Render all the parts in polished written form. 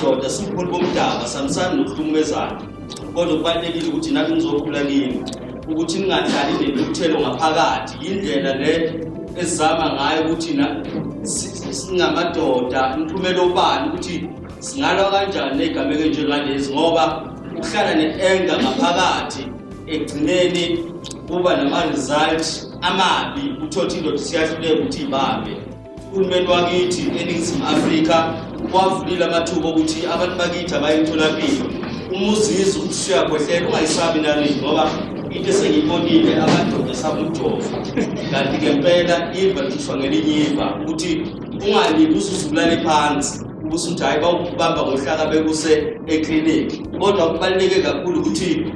Singamadoda, siwubuholi bomdaba, sihambisani nokuhlukumezana, kodwa kubalulekile ukuthi nami ngizokhula kini ukuthi ningahlali nentukuthelo ngaphakathi. Yindlela le esizama ngayo ukuthi singamadoda niphumele obala ukuthi singalwa kanjani negameko enjengalezi, ngoba ukuhlala ne-anger ngaphakathi ekugcineni kuba nama-result amabi, uthotha indoda isiyahluleka ukuthi ibambe. Uhulumeni wakithi eNingizimu Afrika wavulile amathuba okuthi abantu bakithi abaye emtholampilo. Uma uzizwa ukuthi usuyakhwehlela, ungayisabi nalini, ngoba into esengiyibonile, amadoda asaba umjovo, kanti ngempela iva lithuswa ngelinye iva, ukuthi ungalindi uze ulale phansi ubusuthi hhayi, bawukubamba ngohlaka bekuse eklinikhi. Kodwa kubaluleke kakhulu ukuthi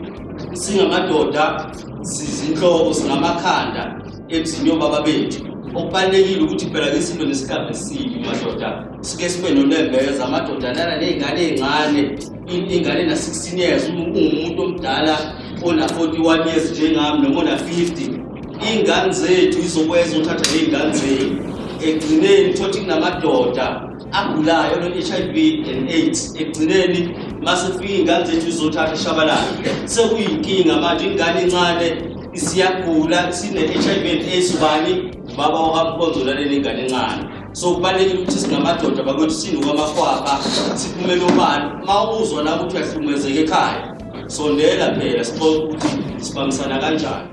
singamadoda, sizinhloko, singamakhanda emzini yobaba bethu. Okubalulekile ukuthi phela ke silwe nesigaba esibi, madoda, sike sibe nonembeza. Amadoda alala ney'ngane ey'ncane, ingane na-16 years, ungumuntu omdala ona-41 years njengami noma ona-50. Iy'ngane zethu izokwenza uthatha ney'ngane zenu, ekugcineni thothi kunamadoda agulayo ono-HIV and AIDS. Ekugcineni mase kufika iy'ngane zethu izothatha ishabalala, sekuyinkinga manje, ingane encane isiyagula, sine-HIV and AIDS. Ubani ubaba wakamkhonzo laleli ingane encane? So kubalulekile ukuthi singamadoda bakwethu sinuke amakhwapha, siphumele obala. Uma uzwa la ukuthi uyahlukumezeka ekhaya, sondela phela, sixoxe ukuthi sibambisana kanjani.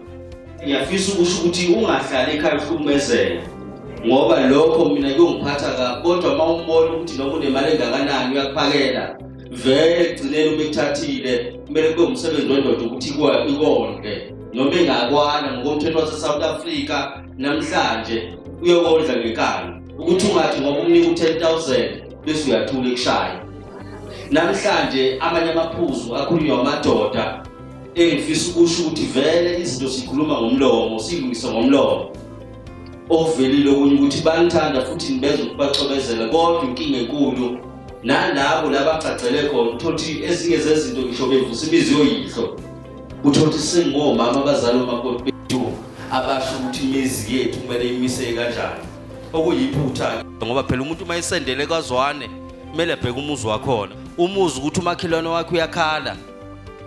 Ngiyafisa ukusho ukuthi ungahlali ekhaya uhlukumezeka, ngoba lokho mina kuyongiphatha kabi. Kodwa uma umbona ukuthi noma unemali engakanani uyakuphakela, vele ekugcineni uma ekuthathile, kumele kube umsebenzi wendoda ukuthi ikondle noma engakwana. Ngokomthetho wase-South Africa namhlanje uyokondla ngenkani, ukuthi ungathi ngoba umnika u-10 000 bese uyathula ekushaya. Namhlanje amanye amaphuzu akhulunywa amadoda engifisa ukusho ukuthi vele izinto sikhuluma ngomlomo, siyilungisa ngomlomo. Okuvelile okunye ukuthi banithanda futhi nibeza ukubacobezela, kodwa inkinga enkulu nalabo labagcagcele khona, uthole ezinye zezinto ngisho bevusa imizi yoyihlo, uthole ukuthi sengomama abazali omakoti bethu abasho ukuthi imizi yethu kumele imise kanjani, okuyiphutha, ngoba phela umuntu uma esendele kwaZwane kumele abheke umuzi wakhona, umuzi ukuthi umakhelwane wakhe uyakhala,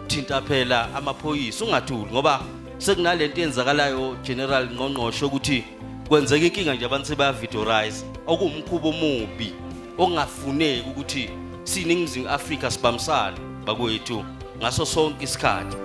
thinta phela amaphoyisa, ungathuli, ngoba sekunalento eyenzakalayo, General Ngqongqoshe, ukuthi kwenzeka inkinga nje abantu sebayavidorize, okuwumkhuba omubi okungafuneki ukuthi siyiNingizimu Afrika sibambisane bakwethu ngaso sonke isikhathi.